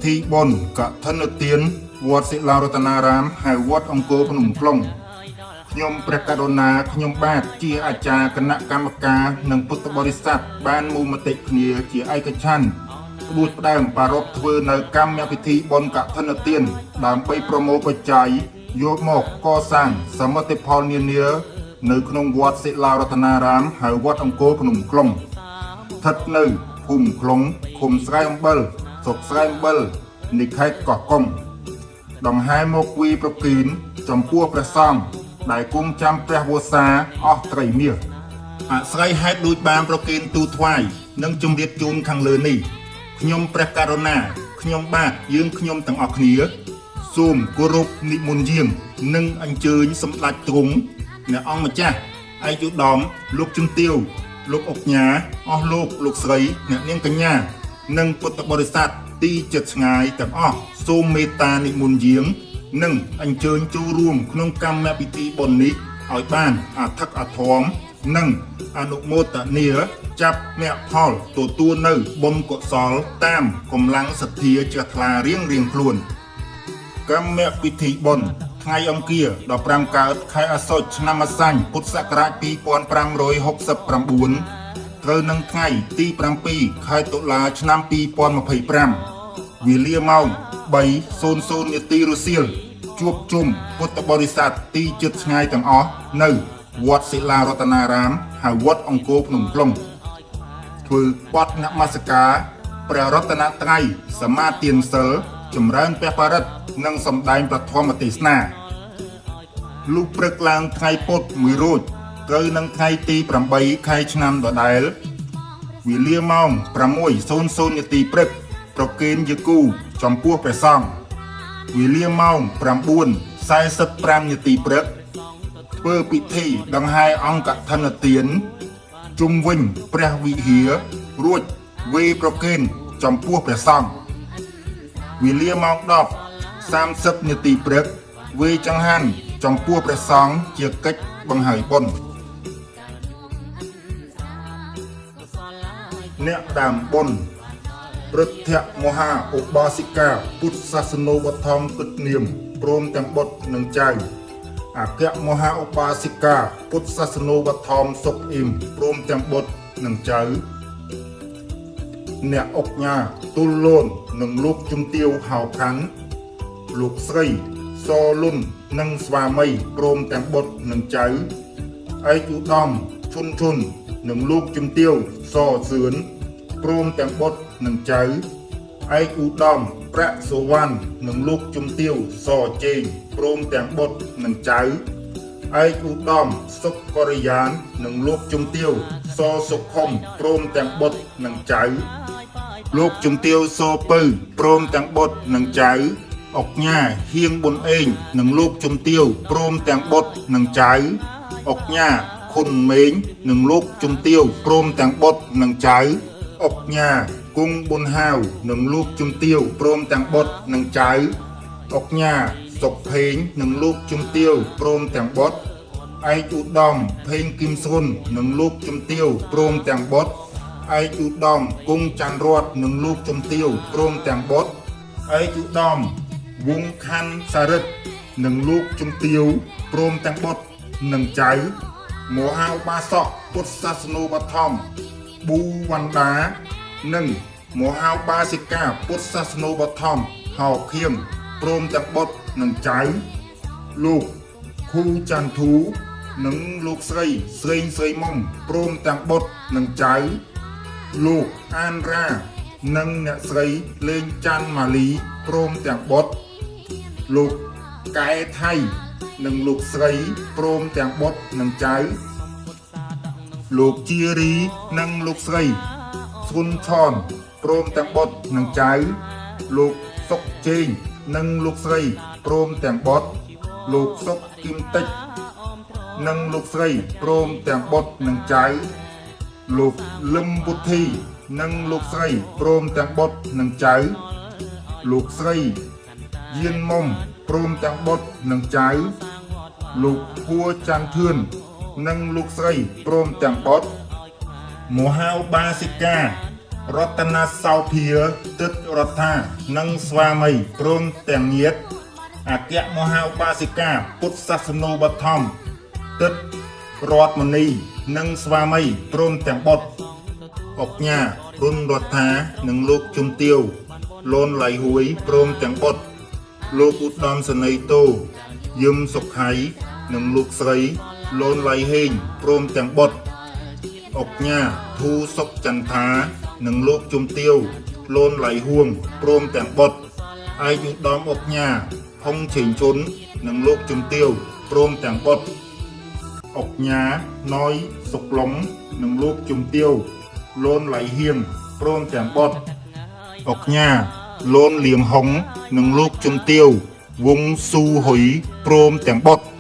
ធីបុណ្យកឋិនទានវត្តសិលារតនារាមហៅវត្តអង្គរភ្នំក្លុងខ្ញុំព្រះករុណាខ្ញុំបាទជាអាចារ្យគណៈកម្មការនិងពុទ្ធបរិស័ទបានមូលមតិគ្នាជាឯកច្ឆន្ទផ្ដួចផ្ដើមប្រារព្ធធ្វើនៅកម្មពិធីបុណ្យកឋិនទានដើម្បីប្រមូលបច្ច័យយកមកកសាងសមិទ្ធផលនានានៅក្នុងវត្តសិលារតនារាមហៅវត្តអង្គរភ្នំក្លុង ស្ថិតនៅភូមិក្លុងឃុំស្រែអំបិលស្រុកស្រែអំបិលនៃខេត្តកោះកុងដង្ហែមកវីប្រគីនចំពោះព្រះសង្ឃដែលគង់ចាំព្រះវស្សាអស់ត្រីមាសអាស្រ័យហេតុដូចបានប្រគិនទូថ្វាយនិងជម្រាបជូនខាងលើនេះខ្ញុំព្រះករុណាខ្ញុំបាទយើងខ្ញុំទាំងអស់គ្នា សូមគោរពនិមន្តយាងនិងអញ្ជើញសម្ដេចទ្រង់អ្នកអង្គម្ចាស់ឯកឧត្តមលោកជំទាវលោកអុកញ៉ាអស់លោកលោកស្រីអ្នកនាងកញ្ញានិងពុទ្ធបរិស័ទទីជិតឆ្ងាយទាំងអស់សូមមេត្តានិមន្តយាងនិងអញ្ជើញចូលរួមក្នុងកម្មពិធីបុណ្យនេះឲ្យបានអធិកអធមនិងអនុមោទនាចាប់មគ្គផលទទួលនៅបុណ្យកុសលតាមកម្លាំងសទ្ធាជ្រះថ្លារៀងៗខ្លួន កម្មពិធីបុណ្យថ្ងៃអង្គារ15កើតខែអាសត់ឆ្នាំម្សាញ់ពុទ្ធសករាជ2569ត្រូវនឹងថ្ងៃទី7ខែតុលាឆ្នាំ2025វេលាម៉ោង3:00នាទីរសៀលជួបជុំពុទ្ធបរិស័ទទីជិតឆ្ងាយទាំងអស់នៅវត្តសិលារតនារាមហៅវត្តអង្គរភ្នំក្លុង ធ្វើបទនមស្ការព្រះរតនត្រ័យសមាទានសិលចម្រើនព្រះបរិត្តនិងសម្ដែងព្រះធម៌ទេសនាលុះព្រឹកឡើងថ្ងៃពុធមួយរោចត្រូវនឹងថ្ងៃទី8ខែឆ្នាំដដែលវេលាម៉ោង6:00នាទីព្រឹកប្រគេនយាគូចំពោះព្រះសង្ឃវេលាម៉ោង9:45នាទីព្រឹកធ្វើពិធីដង្ហែអង្គកឋិនទាន ជុំវិញព្រះវិហាររួចវេប្រគេនចំពោះព្រះសង្ឃវេលាម៉ោង10:30នាទីព្រឹកវេចង្ហាន់ចំពោះព្រះសង្ឃជាកិច្ចបង្ហើយបុណ្យអ្នកដើមបុណ្យព្រឹទ្ធមហាឧបាសិកាពុទ្ធសាសនូបត្ថម្ភគិតនាមព្រមទាំងបុត្រនិងចៅអគ្គមហាឧបាសិកាពុទ្ធសាសនូបត្ថម្ភសុកអ៊ីមព្រមទាំងបុត្រនិងចៅ អ្នកអុកញ៉ាទូលលូននិងលោកជំទាវហៅផាន់លោកស្រីសលុននិងស្វាមីព្រមទាំងបុត្រនិងចៅឯកឧត្តមឈុនឈុននិងលោកជំទាវសសឿនព្រមទាំងបុត្រនិងចៅឯកឧត្តមប្រាក់សុវណ្ណនិងលោកជំទាវសជេងព្រមទាំងបុត្រនិងចៅឯកឧត្តមសុកករិយាននិងលោកជំទាវសសុខុមព្រមទាំងបុត្រនិងចៅ លោកជំទាវសពៅព្រមទាំងបុត្រនិងចៅអុកញ៉ាហៀងប៊ុនអេងនិងលោកជំទាវព្រមទាំងបុត្រនិងចៅអុកញ៉ាខុនមេងនិងលោកជំទាវព្រមទាំងបុត្រនិងចៅអុកញ៉ាគង់ប៊ុនហាវនិងលោកជំទាវព្រមទាំងបុត្រនិងចៅអុកញ៉ាសុកភេងនិងលោកជំទាវព្រមទាំងបុត្រឯកឧត្តមភេងគឹមស៊ុននិងលោកជំទាវព្រមទាំងបុត្រ ឯកឧត្តមគង់ច័ន្ទរតនិងលោកជំទាវព្រមទាំងបុត្រឯកឧត្តមវងខណ្ឌសារិទ្ធនិងលោកជំទាវព្រមទាំងបុត្រនិងចៅមហាឧបាសកពុទ្ធសាសនូបត្ថម្ភប៊ូវណ្ដានិងមហាឧបាសិកាពុទ្ធសាសនូបត្ថម្ភហៅខៀងព្រមទាំងបុត្រនិងចៅលោកខូចន្ទធូនិងលោកស្រីស្រីស្រីមុំព្រមទាំងបុត្រនិងចៅ លោកអានរ៉ានិងអ្នកស្រីលេងច័ន្ទម៉ាលីព្រមទាំងបុត្រលោកកែថៃនិងលោកស្រីព្រមទាំងបុត្រនិងចៅលោកជារីនិងលោកស្រីស៊ុនឆនព្រមទាំងបុត្រនិងចៅលោកសុកជេងនិងលោកស្រីព្រមទាំងបុត្រលោកសុកគឹមតិចនិងលោកស្រីព្រមទាំងបុត្រនិងចៅ លោកលឹមវុធីនិងលោកស្រីព្រមទាំងបុត្រនិងចៅលោកស្រីយានមុំព្រមទាំងបុត្រនិងចៅលោកហួច័ន្ទធឿននិងលោកស្រីព្រមទាំងបុត្រមហាឧបាសិកា រតនាសោភាទិតរដ្ឋានិងស្វាមីព្រមទាំងញាតិអគ្គមហាឧបាសិកាពុទ្ធសាសនូបត្ថម្ភទិតរតមនីនិងស្វាមីព្រមទាំងបុត្រអុកញ៉ារុនរដ្ឋានិងលោកជំទាវលនឡៃហួយព្រមទាំងបុត្រលោកឧត្តមសេនីយ៍តូយឹមសុខៃនិងលោកស្រីលនឡៃហេងព្រមទាំងបុត្រ អុកញ៉ាធូសុកចន្ទានិងលោកជំទាវលនឡៃហួងព្រមទាំងបុត្រឯកឧត្តមអុកញ៉ាហុងឆេងជុននិងលោកជំទាវព្រមទាំងបុត្រអុកញ៉ាណយសុកឡុងនិងលោកជំទាវលនឡៃហៀងព្រមទាំងបុត្រអុកញ៉ាលនលៀងហុងនិងលោកជំទាវវងស៊ូហ៊ុយព្រមទាំងបុត្រ។